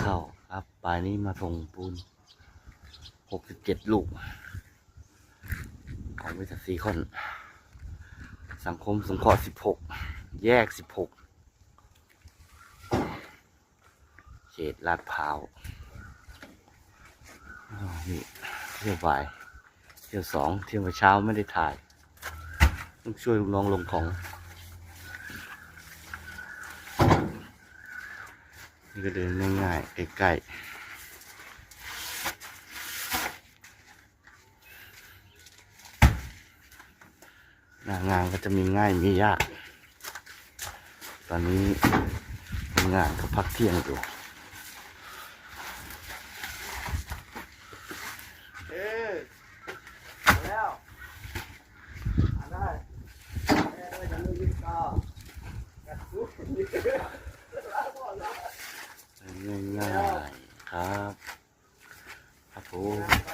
ເຈົ້າ ຄັບ ປາຍນີ້ມາຖົງປູນ ຫົກສິບເຈັດລູກ ຂອງບໍລິສັດຊີຄອນ ສັງຄົມສົງເຄາະ ສິບຫົກ ແຍກ ສິບຫົກ ເຂດລາດພ້າວ. ອາ ນີ້ ທ່ຽວບ່າຍ ທ່ຽວສອງ ທ່ຽວເຊົ້າ ໄມ່ໄດ້ຖ່າຍ ຕ້ອງຊ່ວຍລູກນ້ອງລົງຂອງ. ນີ້ກໍເດີນງ່າຍໆ ໃກ້ໆ. ໜ້າງານກໍຈະມີງ່າຍມີຍາກ. ຕອນນີ້ຄົນງານກໍພັກທ່ຽງຢູ່. ເອີ ແລ້ວ ອັນນັ້ນ ແມ່ເອີຍ ຈະມີວິດກໍ ງ່າຍໆ ຄັບ. ຄັບຜົມ.